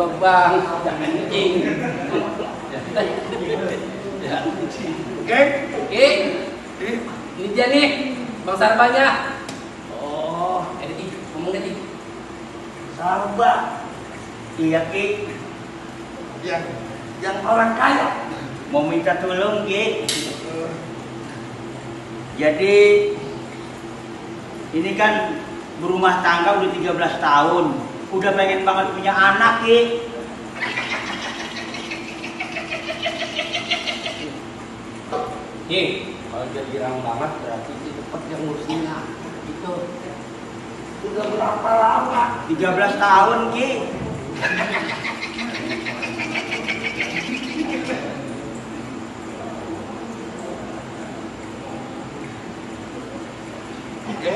juga bang, jangan cing. Oke, Ini dia nih, Bang Sarbanya. Oh, ini ngomongnya nih. Sarba. Iya Ki. Yang orang kaya mau minta tolong Ki. Jadi ini kan berumah tangga udah 13 tahun. Udah pengen banget punya anak Ki. Ki, kalau dia girang banget berarti itu cepet yang ngurusin lah. Itu. Udah berapa lama? 13 tahun Ki. Oke,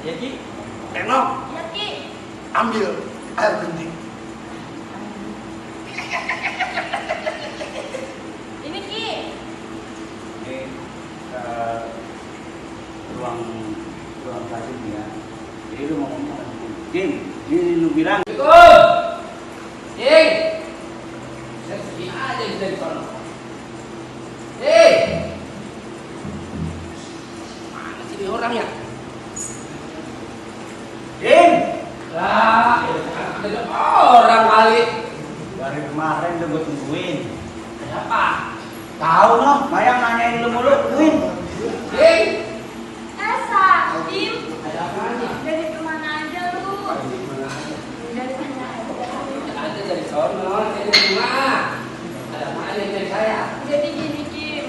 Ya Ki. Tenok, Ya Ki. ambil air kencing. Ini Ki. Oke, ruang kasih ya. Jadi lu mau ngomong apa? Jim, ini lu bilang. Jing. Saya sedih aja bisa di sana. Mana sih ini orang ya? Jim, Lah, ada orang kali. dari kemarin udah gue tungguin. Kenapa? Tahu noh, Mayang nanyain lu mulu, tungguin. Jing. Esa, Kim. Ada apanya? Dari kemana aja lu? Dari mana aja? Ada dari sono, saya dari rumah. Ada mana yang dari saya? Jadi gini Kim,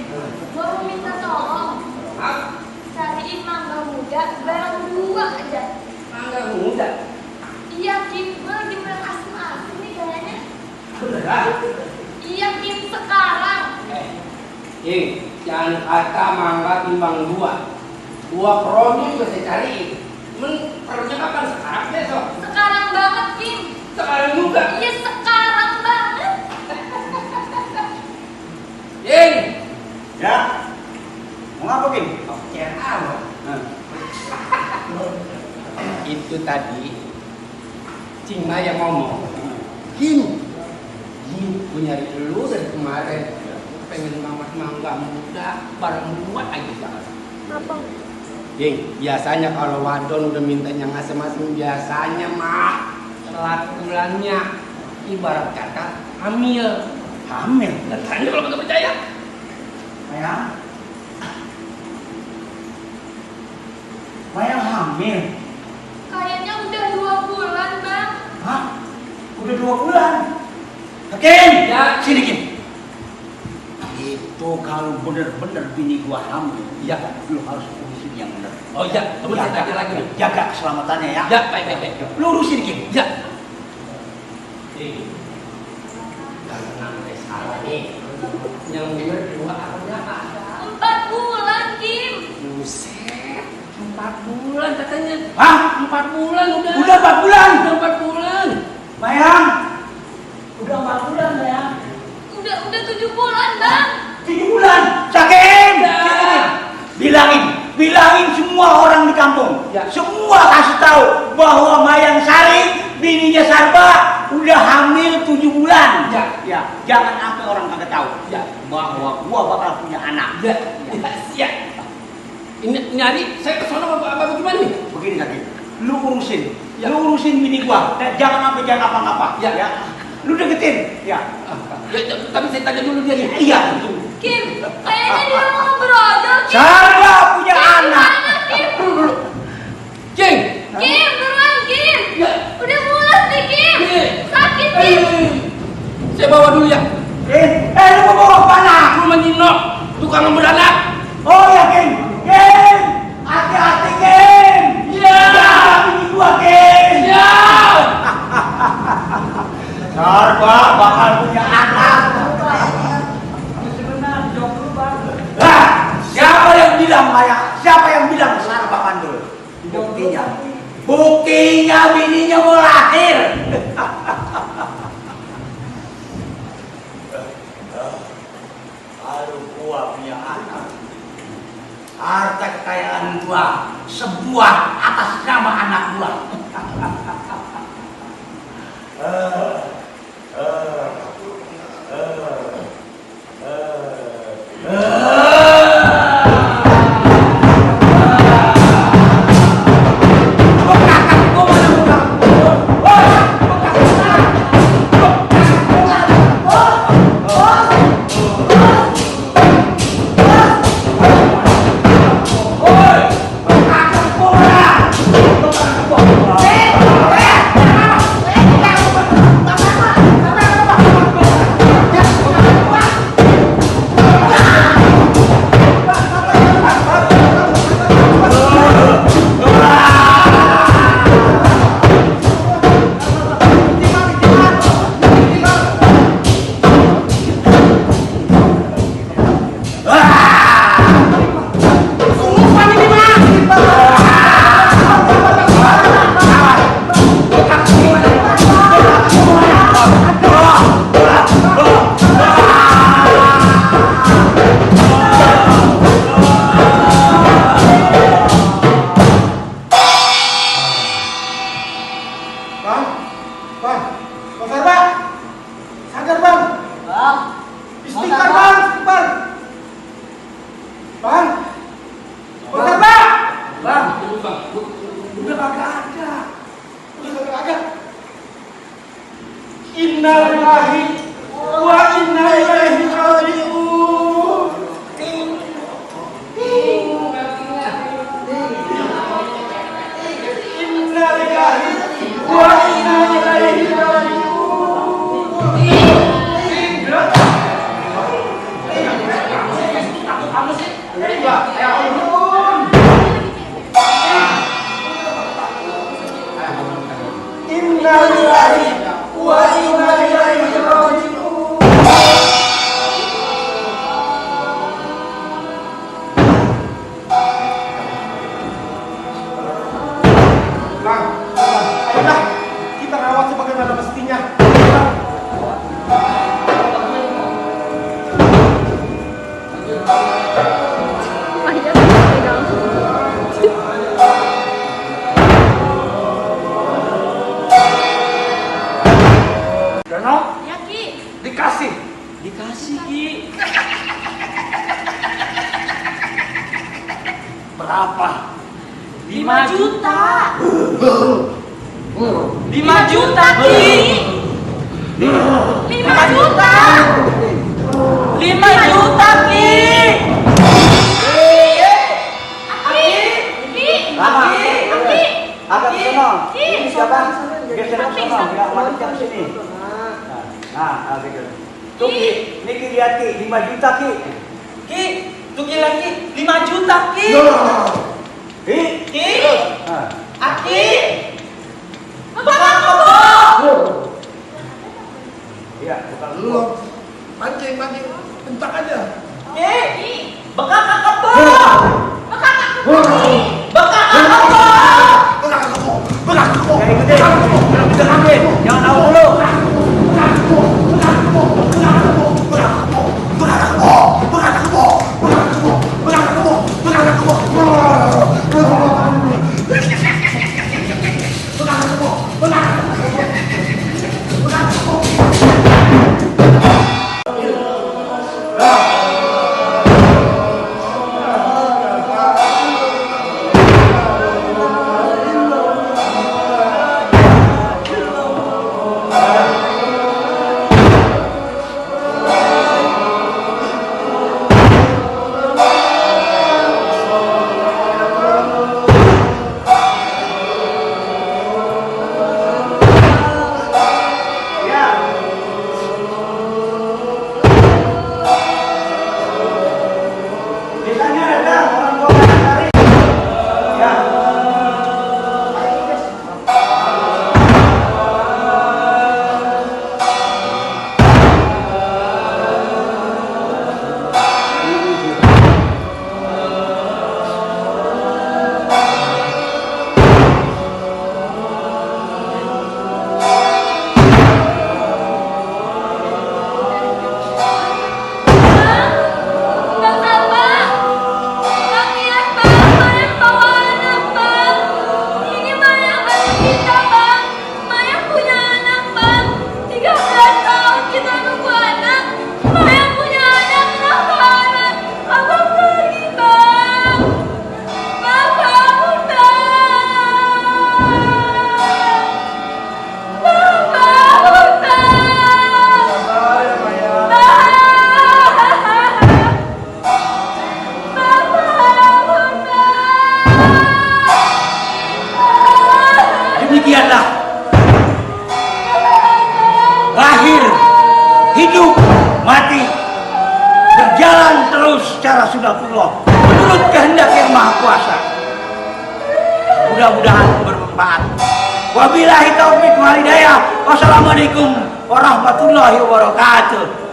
gua mau minta tolong Maaf, cariin mangga muda barang 2 aja. mangga muda. Iya Kim, gua lagi melihat asem-asem nih kayaknya. Beneran? Iya Kim, sekarang. Jing, jangan kata mangga timbang 2. 2 promo juga saya cariin. Perlunya kapan? Sekarang besok. Sekarang banget Kim. Sekarang juga. Iya sekarang banget. Jing. Ya, mau ngapa Kim? CRA loh. Itu tadi Cingma yang ngomong. Jing, gue nyari dulu dari kemarin. Pengen banget mangga muda, barang 2 aja. Apa? Jing, biasanya kalau wadon udah mintanya ngasem-ngasem biasanya mah telat bulannya. Ibarat kata hamil. Hamil. Dan tanya kalau nggak percaya. Mayang? Mayang hamil? Kayaknya udah 2 bulan Bang. Hah? Udah 2 bulan? Kim! Ya. Sini Kim. Itu kalau bener-bener bini gua hamil, Ya. lu harus urusin yang bener. Oh iya, temen saya tanya lagi nih. Jaga keselamatannya ya. Ya, baik. Lu urusin Kim. Ya. Karena ada salah nih. Yang bener 2 atau berapa? 4 bulan Kim. Buset, 4 bulan katanya. Hah? 4 bulan udah. Udah 4 bulan? Udah 4 bulan. Mayang? Udah 4 bulan Mayang? Udah 7 bulan Bang. 7 bulan? Sakim! Ya. Bilangin semua orang di kampung. Ya. Semua kasih tahu bahwa Mayang Sari, bininya Sarba, udah hamil 7 bulan. Ya. Jangan sampai orang kagak tahu. Ya. Bahwa gua bakal punya anak. Ya, siap. Ini nyari saya ke sono apa gimana nih? Begini Sakim, lu urusin. Ya. Lu urusin bini gua. Jangan sampai jangan apa-apa. Ya. Lu deketin. Ya. Ya, tapi saya tanya dulu dia nih. Iya. Kim, kayaknya dia mau berodol Kim. Sarba punya anak. Kim, Cing. Kim, beruang Kim. Ya. Udah mulas nih Kim. Nih. Sakit Kim. Saya bawa dulu ya. Lu mau bawa mana? Rumah Nino, tukang beranak. Oh ya Kim. Kim. Hati-hati Kim. Ya. Bini gua Kim. Ya. Sarba bakal punya anak. Siapa yang bilang Maya? Siapa yang bilang Sarba mandul? Buktinya bininya mau lahir. Kalau gua punya anak, harta kekayaan gua sebuah atas nama anak gua. Berapa? 5 juta. 5 juta, Ki. 5 juta. 5 juta, Ki. Agak ke sono. Ini siapa? Geser ke sono, biar madep ke sini. Nah, gitu. Tuh, Ki, ini Ki lihat Ki, 5 juta Ki. Ki, tuh lagi 5 juta, Ki. Ki, Ki. nah. Aki. Bakal kebok. Iya, bukan Lu mancing, bentak aja. Ki. Bakal kebok. Bakal kebok. Ya itu deh. Jangan ambil. Jangan tahu dulu. Demikianlah lahir, hidup, mati berjalan terus secara sunatullah menurut kehendak yang Maha Kuasa. Mudah-mudahan bermanfaat. Wabillahi taufiq wal hidayah. Wassalamualaikum warahmatullahi wabarakatuh.